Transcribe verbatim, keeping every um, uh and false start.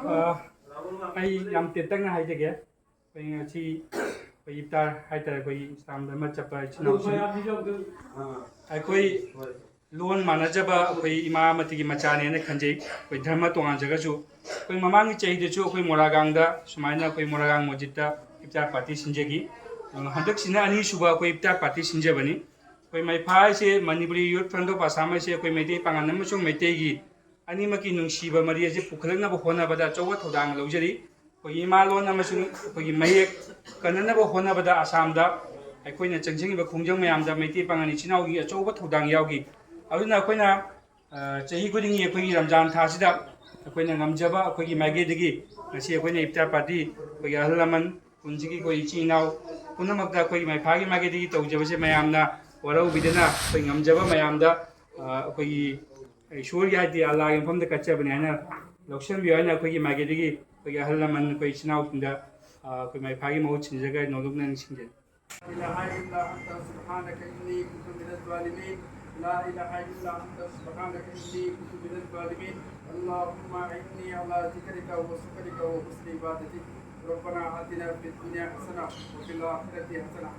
ꯑ, ꯑꯩ ꯌꯥꯝ ꯇꯦꯟꯇꯛꯅ ꯍꯥꯏꯖꯒꯦ꯫ ꯑꯩꯈꯣꯏ ꯉꯁꯤ ꯑꯩꯈꯣꯏ ꯏꯐꯇꯥꯔ ꯍꯥꯏꯇꯥꯔꯦ, ꯑꯩꯈꯣꯏꯒꯤ ꯏꯁꯂꯥꯝ ꯙꯔꯃ ꯆꯠꯄ ꯏꯆꯤꯟ ꯏꯅꯥꯎꯁꯤꯡ, ꯑꯩꯈꯣꯏ ꯂꯣꯟ ꯃꯥꯟꯅꯖꯕ ꯑꯩꯈꯣꯏ ꯏꯃꯥ ꯑꯃꯠꯇꯒꯤ ꯃꯆꯥꯅꯦꯅ ꯈꯟꯖꯩ꯫ ꯑꯩꯈꯣꯏ ꯙꯔꯃ ꯇꯣꯉꯥꯟꯖꯒꯁꯨ, ꯑꯩꯈꯣꯏ ꯃꯃꯥꯡꯒꯤ ꯆꯍꯤꯗꯁꯨ ꯑꯩꯈꯣꯏ ꯃꯣꯔꯥꯒꯥꯡꯗ ꯁꯨꯃꯥꯏꯅ ꯑꯩꯈꯣꯏ ꯃꯣꯔꯥꯒꯥꯡ ꯃꯁꯖꯤꯠꯇ ꯏꯐꯇꯥꯔ ꯄꯥꯔꯇꯤ ꯁꯤꯟꯖꯈꯤ꯫ ꯑꯗꯨꯒ ꯍꯟꯗꯛꯁꯤꯅ ꯑꯅꯤꯁꯨꯕ ꯑꯩꯈꯣꯏ ꯏꯐꯇꯥꯔ ꯄꯥꯔꯇꯤ ꯁꯤꯟꯖꯕꯅꯤ꯫ ꯑꯩꯈꯣꯏ ꯃꯩꯐꯥ ꯍꯥꯏꯁꯦ, ꯃꯅꯤꯄꯨꯔꯤ ꯌꯨꯠ ꯐ꯭ꯔꯟꯠ ꯑꯣꯐ ꯑꯁꯥꯝ ꯍꯥꯏꯁꯦ, ꯑꯩꯈꯣꯏ ꯃꯩꯇꯩ ꯄꯥꯉꯜ ꯑꯃꯁꯨꯡ ꯃꯩꯇꯩꯒꯤ ꯑꯅꯤꯃꯛꯀꯤ ꯅꯨꯡꯁꯤꯕ ꯃꯔꯤ ꯑꯁꯤ ꯄꯨꯈꯠꯂꯛꯅꯕ ꯍꯣꯠꯅꯕꯗ ꯑꯆꯧꯕ ꯊꯧꯗꯥꯡ ꯂꯧꯖꯔꯤ꯫ ꯑꯩꯈꯣꯏꯒꯤ ꯏꯃꯥ ꯂꯣꯟ ꯑꯃꯁꯨꯡ ꯑꯩꯈꯣꯏꯒꯤ ꯃꯌꯦꯛ ꯀꯟꯅꯅꯕ ꯍꯣꯠꯅꯕꯗ ꯑꯁꯥꯝꯗ ꯑꯩꯈꯣꯏꯅ ꯆꯪꯁꯤꯟꯈꯤꯕ ꯈꯣꯡꯖꯪ ꯃꯌꯥꯝꯗ ꯃꯩꯇꯩ ꯄꯥꯉꯜ ꯏꯆꯤꯟ ꯏꯅꯥꯎꯒꯤ ꯑꯆꯧꯕ ꯊꯧꯗꯥꯡ ꯌꯥꯎꯈꯤ꯫ ꯑꯗꯨꯅ ꯑꯩꯈꯣꯏꯅ, ꯑ, ꯆꯍꯤ ꯈꯨꯗꯤꯡꯒꯤ ꯑꯩꯈꯣꯏꯒꯤ ꯔꯝꯖꯥꯟ ꯊꯥꯁꯤꯗ ꯑꯩꯈꯣꯏꯅ ꯉꯝꯖꯕ ꯑꯩꯈꯣꯏꯒꯤ ꯃꯥꯏꯀꯩꯗꯒꯤ ꯉꯁꯤ ꯑꯩꯈꯣꯏꯅ ꯏꯐꯇꯥꯔ ꯄꯥꯔꯇꯤ, ꯑꯩꯈꯣꯏꯒꯤ ꯑꯍꯜ ꯂꯃꯟ, ꯈꯨꯟꯁꯤꯒꯤ ꯑꯩꯈꯣꯏ ꯏꯆꯤꯟ ꯏꯅꯥꯎ ꯄꯨꯝꯅꯃꯛꯇ ꯑꯩꯈꯣꯏꯒꯤ ꯃꯩꯐꯥꯒꯤ ꯃꯥꯏꯀꯩꯗꯒꯤ ꯇꯧꯖꯕꯁꯦ ꯃꯌꯥꯝꯅ ꯋꯥꯔꯧꯕꯤꯗꯅ ꯑꯩꯈꯣꯏ ꯉꯝꯖꯕ ꯃꯌꯥꯝꯗ, ꯑ, ꯑꯩꯈꯣꯏꯒꯤ ꯏꯁꯣꯔꯒꯤ ꯍꯥꯏꯗꯤ ꯑꯜꯂꯥꯒꯤ ꯃꯐꯝꯗ ꯀꯠꯆꯕꯅꯤ ꯍꯥꯏꯅ ꯂꯧꯁꯤꯟꯕꯤꯌꯨ ꯍꯥꯏꯅ ꯑꯩꯈꯣꯏꯒꯤ ꯃꯥꯏꯀꯩꯗꯒꯤ ꯑꯩꯈꯣꯏꯒꯤ ꯑꯍꯜ ꯂꯃꯟ ꯑꯩꯈꯣꯏ ꯏꯆꯤꯟ ꯏꯅꯥꯎꯁꯤꯡꯗ, ꯑ, ꯑꯩꯈꯣꯏ ꯃꯩꯐꯥꯒꯤ ꯃꯍꯨꯠ ꯁꯤꯟꯖꯒ ꯅꯣꯂꯨꯛꯅ ꯅꯤꯡꯁꯤꯡꯖꯔꯤ꯫ لا إله إلا أنت سبحانك إني كنت من الظالمين. لا إله إلا أنت سبحانك إني كنت من الظالمين. اللهم أعني على ذكرك وشكرك وحسن عبادتك. ربنا آتنا في الدنيا حسنة وفي الآخرة حسنة.